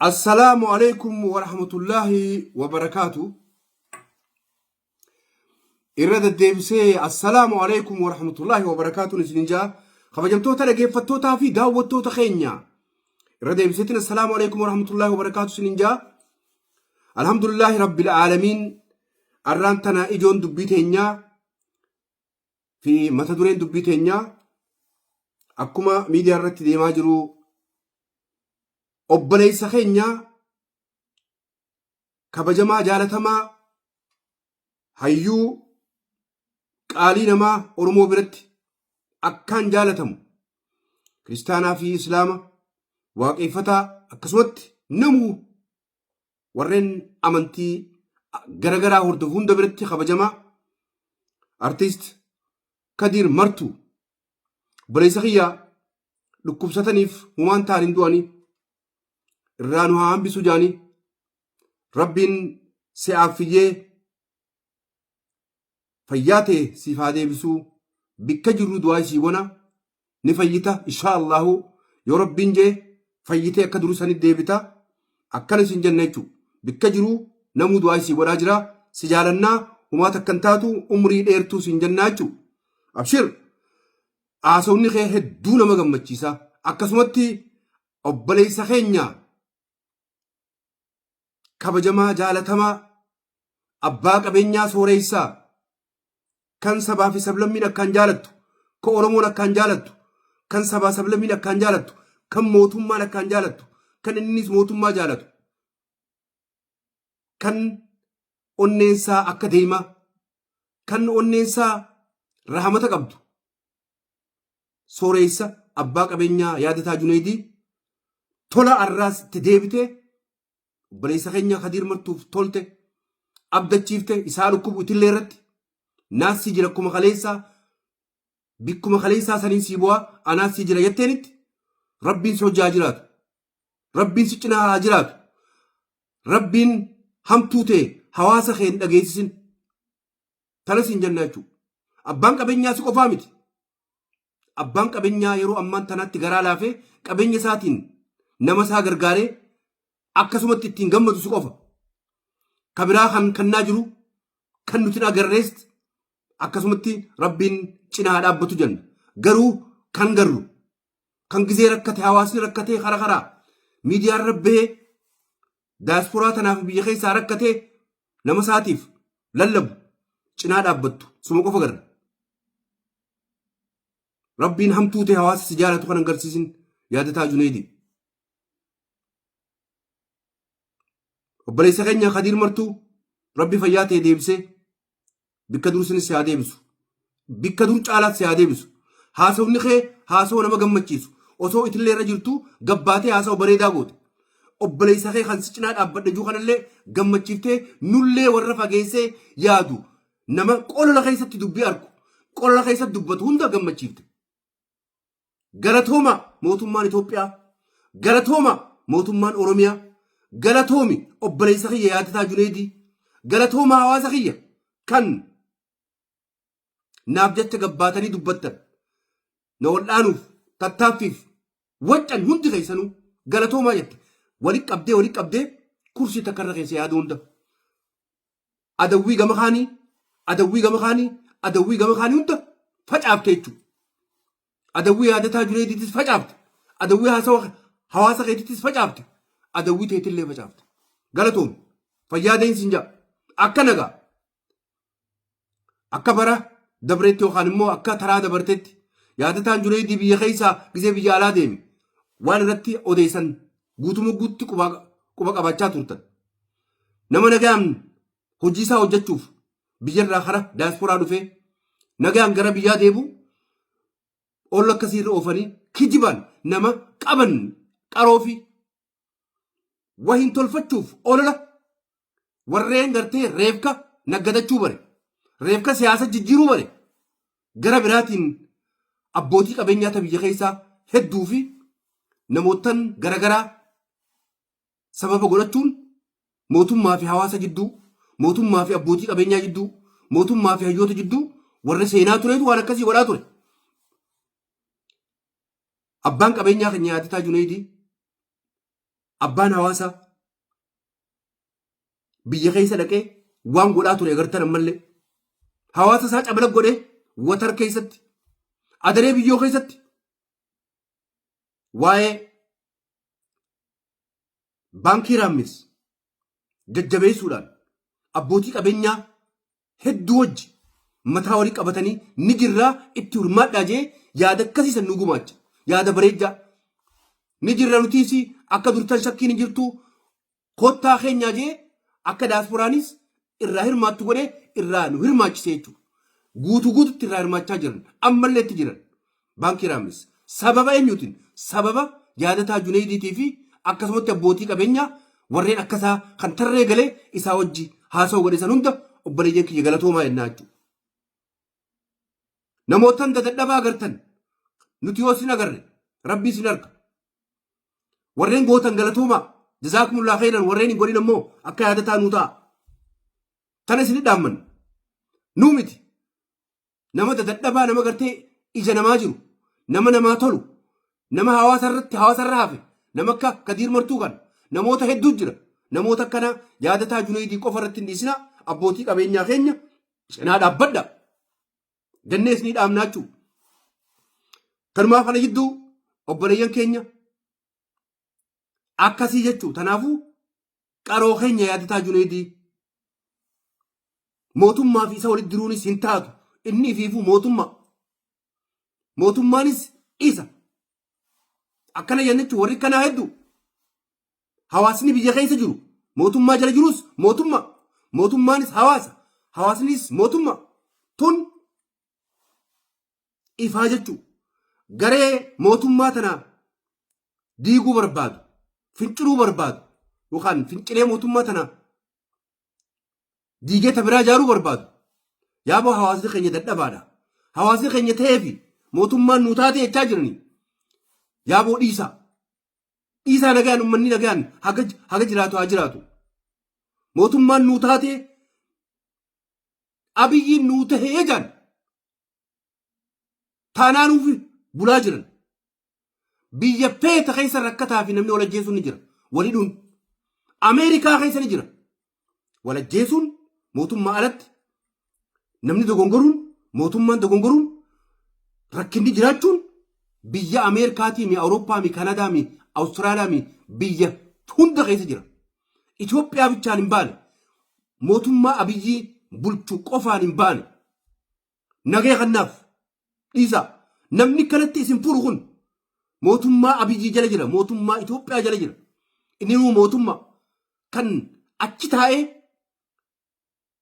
Assalaamu alaikum warahmatullaahi wabarakaatu. Irra deddeebisee assalaamu alaikum warahmatullaahi wabarakaatuun isinin jaa. Kabajamtoota dhageeffattootaa fi daawwattoota keenya. Irra deebiseetiin assalaamu alaikum warahmatullaahi wabarakaatu isinin jaa. Alhamdulillaahi rabbil aalamiin. Arraan tana ijoon dubbii teenyaa fi mata dureen dubbii teenyaa akkuma miidiyaa irratti deemaa jiru obboleessa keenya kabajamaa jaalatamaa hayyuu qaalii namaa Oromoo biratti akkaan jaalatamu kiristaanaa fi islaama waaqeffataa akkasumatti namuu warreen amantii garagaraa hordofu hunda biratti kabajamaa artiist Kadiir Martuu obboleessa kiyya dhukkubsataniif humaan ta'an hin du'anii irraa nu haa hambisu jaanii rabbiin si aaffiyyee fayyaa tee siif haa deebisuu bikka jirru du'aa isii gona ni fayyita inshaa Allahu yoo rabbiin jee fayyitee akka durii sanitti deebita akkana isin jenna jechuudha bikka jiru namuu du'aa isii godhaa jira si jaalannaa humaa takka hin taatu umrii dheertuu sin jennaa jechuudha abshir haasawni kee hedduu nama gammachiisa akkasumatti obboleessa keenya kabajamaa jaalatamaa abbaa qabeenyaa sooreessaa kan sabaa fi sablammiin akkaan jaalattu kan Oromoon akkaan jaalattu kan sabaa sablammiin akkaan jaalattu kan mootummaan akkaan jaalattu kan innis mootummaa jaalatu kan onneensaa akka deemaa kan onneensaa rahamata qabdu sooreessa abbaa qabeenyaa yaadataa Juneedii tola arraas itti deebitee obboleessa keenya Kadiir Martuuf tolte abdachiifte isaa dhukkubu itillee irratti naas si jira akkuma kaleessaa bikkuma kaleessaa saniin sii bu'aa anaas si jira jetteenitti rabbiin si hojii haa jiraatu rabbiin si cinaa haa jiraatu rabbiin hamtuu ta'e hawaasa kee hin dhageessisin tana siin jenna jechuudha abbaan qabeenyaa si qofaa miti Abbaan qabeenyaa yeroo ammaan tanaatti garaa laafee qabeenya isaatiin nama isaa gargaaree akkasumatti ittiin gammadu si qofa. Ka biraa kan kannaa jiru kan nuti hin agarrees akkasumatti rabbiin cinaa haa dhaabbatu jenna. Garuu kan garru kan gizee rakkate hawaasni rakkatee kara karaa miidiyaan rabbee daasporaa tanaaf biyya keessaa rakkatee nama isaatiif lallabu cinaa dhaabbattu suma qofa garra. Rabbiin hamtuu ta'e hawaasa si jaalatu kan agarsiisin yaadataa Juneedi. Obboleessa keenya Kadiir Martuu Rabbi fayyaa ta'e deebisee bikka dur sinis si haa deebisu. Bikka dur caalaatti si haa deebisu. Haasawni kee haasawa nama gammachiisu. Osoo itillee irra jirtu gabbaatee haasawa bareedaa goote. Obboleessa kee kan si cinaa dhaabbadhe jiru kanallee gammachiiftee nullee warra fageessee yaadu Nama qolola keessatti dubbii arku, qolola keessatti dubbatu hunda gammachiifte. Galatooma mootummaan Itoophiyaa, galatooma mootummaan Oromiyaa, galatoomi obboleessa kiyya yaadataa Juneedii, galatooma hawaasa kiyya kan naaf jecha gabbaatanii dubbattan na wal'aanuuf tattaaffiif waccan hundi keessanuu galatoomaa jette wali qabdee wali qabdee kursii takka irra keessa yaaduu hunda. Adawwii gama kaanii, adawwii gama kaanii, adawwii gama kaanii hunda facaafte jechuudha. Adawwii yaadataa Juneediitis facaafte. Adawwii haasawa hawaasa keetiitis facaafte. Adawwii teetillee facaafte. Galatoom. Fayyaa deemsi hin jaa. Akka nagaa. Akka bara dabreetti yookaan immoo akka taraa dabartetti yaadataan Juneedii biyya keessaa gisee biyya alaa deeme waan irratti odeessan guutuma guutti quba qabaachaa turtan. Nama nagaan hojii isaa hojjechuuf biyyarraa kara daasporaa dhufee nagaan gara biyyaa deebi'u olla akkasii irra oofanii kijibaan nama qaban qaroo fi wahin tolfachuuf olola warreen gartee reefka naggadachuu bare reefka siyaasa jijjiiruu bare gara biraatiin abbootii qabeenyaa ta biyya keessaa hedduu fi namoottan garagaraa sababa godhachuun mootummaa fi hawaasa jidduu, mootummaa fi abbootii qabeenyaa jidduu, mootummaa fi hayyoota jidduu warra seenaa turetu waan akkasii godhaa ture. Abbaan qabeenyaa keenya Yaadataa Juneydii Abbaan hawaasaa biyya keessa dhaqee waan godhaa ture agartan ammallee. Hawaasa isaa cabala godhee watar keessatti adaree biyyoo keessatti waa'ee baankii raammis jajjabeessuudhaan abbootii qabeenyaa hedduu wajji mataa walii qabatanii ni jirraa itti hirmaadhaa jee yaada akkasii san nu gumaacha. Yaada bareedaa. Ni jirra nutiis akka durtan shakkiin hin jirtu kottaa keenyaa jee akka daasporaanis irraa hirmaattu godhee irraa nu hirmaachise jechuudha. Guutuu guututti irraa hirmaachaa jiran ammallee itti jiran baankii raammis sababa eenyuutiin sababa yaadataa Juneeydiitii fi akkasumatti abbootii qabeenyaa warreen akkasaa kan tarree galee isaa wajji haasa'u godhe san hunda obboleeyyan kiyya galatoomaa jennaa jechuudha. Namootan dadadhabaa agartan nuti yoo isin agarre rabbi isin arga. Warreen gootan galatoomaa jazaakumullah khairan warreen hin godhin ammoo akka yaadataa nuu ta'a. Tana isin dhaamman nuu miti nama dadadhabaa nama gartee ija namaa jiru nama namaa tolu nama hawaasa irratti hawaasa irra hafe nama akka Kadiir Martuu kana namoota hedduu jira namoota akkana yaadataa Junaydii qofa irratti hin dhiisina abbootii qabeenyaa keenya cinaa dhaabbadha jennee isinii dhaamnaa jechuudha. Kanumaaf kana jidduu obboleeyyan keenya akkasii jechuu tanaafuu qaroo keenya yaadataa Junaydii mootummaa fi isa walitti diruunis hin taatu inni ifiifuu mootummaa mootummaanis isa akkana jenna jechuun warri kanaa hedduu hawaasni biyya keessa jiru mootummaa jala jirus mootummaa mootummaanis hawaasa hawaasnis mootummaa tun ifaa jechuu garee mootummaa tana diiguu barbaadu finciluu barbaadu yookaan fincilee mootummaa tana diigee ta biraa ijaaruu barbaadu. Yaaboo hawaasni keenya dadhabaadha. Hawaasni keenya ta'eefi mootummaan nuu taate jechaa jirani. Yaaboo dhiisaa. Dhiisaa nagaan uummanni nagaan haga jiraatu haa jiraatu. Mootummaan nuu taate Abiyyiin nuu tahee jaan. Taanaanuuf bulaa jiran. Biyya feeta keessa rakkataa fi namni wal ajjeesuun ni jira. Wal hidhuun. Ameerikaa keessa ni jira. Wal ajjeesuun mootummaa alatti namni dogongoruun mootummaan dogongoruun rakkinni jiraachuun biyya Ameerikaatii mi Awurooppaa mi Kanadaa mi Awustiraaliyaa mi biyya hunda keessa jira. Itoophiyaa bichaan hin baane. Mootummaa Abiyyii bulchu qofaan hin baane. Nagaya kannaaf dhiisaa. Namni kanatti isin furu kun mootummaa Abiyyii jala jira. Mootummaa Itoophiyaa jala jira. Inni nuu mootummaa kan achi taa'ee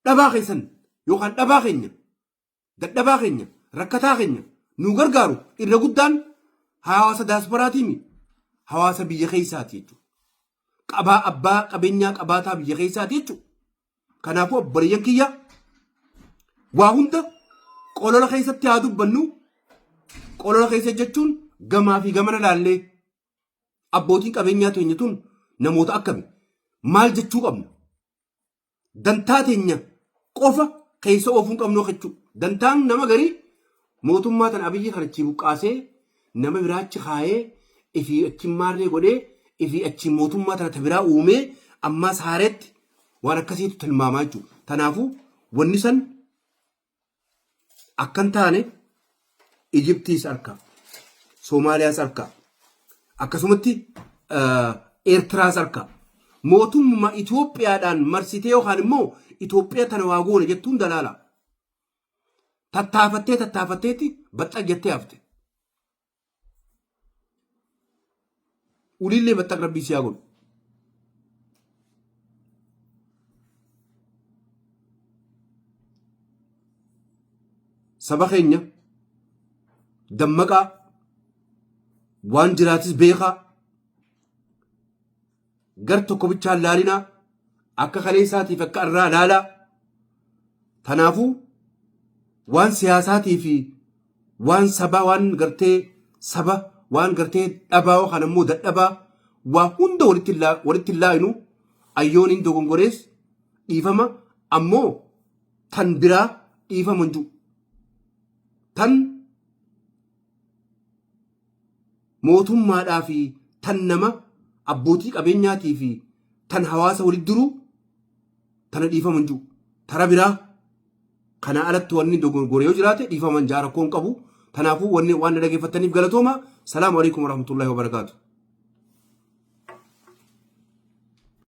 dhabaa keessan yookaan dhabaa keenya dadhabaa keenya rakkataa keenya nu gargaaru irra guddaan hawaasa daasporaatiimi hawaasa biyya keessaati jechuudha. Qabaa abbaa qabeenyaa qabaataa biyya keessaati jechuudha. Kanaafuu obboleeyyan kiyya waa hunda qolola keessatti haa dubbannu. Qolola keessa jechuun gamaa fi gamana laallee abbootiin qabeenyaa teenya tun namoota akkami maal jechuu qabna. Dantaa teenya qofa keessa oofuu hin qabnu jechuudha. Dantaan nama garii mootummaa tan Abiyyi kan achii buqqaasee nama biraachi kaayee ifii achi maarree godhee ifii achi mootummaa tana ta biraa uumee ammaas haareetti waan akkasiitu tilmaamaa jechuudha. Tanaafuu wanni san akkan taane Ijiptiis harka, Soomaaliyaas harka, akkasumatti Eertiraas harka. Mootummaa Itoophiyaadhaan marsitee yookaan immoo Itoophiyaa tana waa goone jettuun dalaala. Tattaafattee tattaafatteetti baxxaq jettee hafte. Uliillee baxxaq rabbii si haa godhu. Saba keenya dammaqaa waan jiraatis beekaa gar tokko bichaan laalinaa akka kaleessaatiif akka irraa laalaa tanaafuu waan siyaasaatii fi waan sabaa waan gartee saba waan gartee dhabaa yookaan ammoo dadhabaa waa hunda walitti hin laayinu ayyooniin dogongorees dhiifama ammoo tan biraa dhiifama hin jiru tan mootummaadhaa fi tan nama abbootii qabeenyaatii fi tan hawaasa walitti diruu tana dhiifama hin jiru. Tara biraa kanaa alatti wanni dogongore yoo jiraate dhiifama hin jaa, rakkoo hin qabu. Tanaafuu wanni waan na dhageeffattaniif galatooma. Salaamu alaikum warahmatullahi wabarakaatu.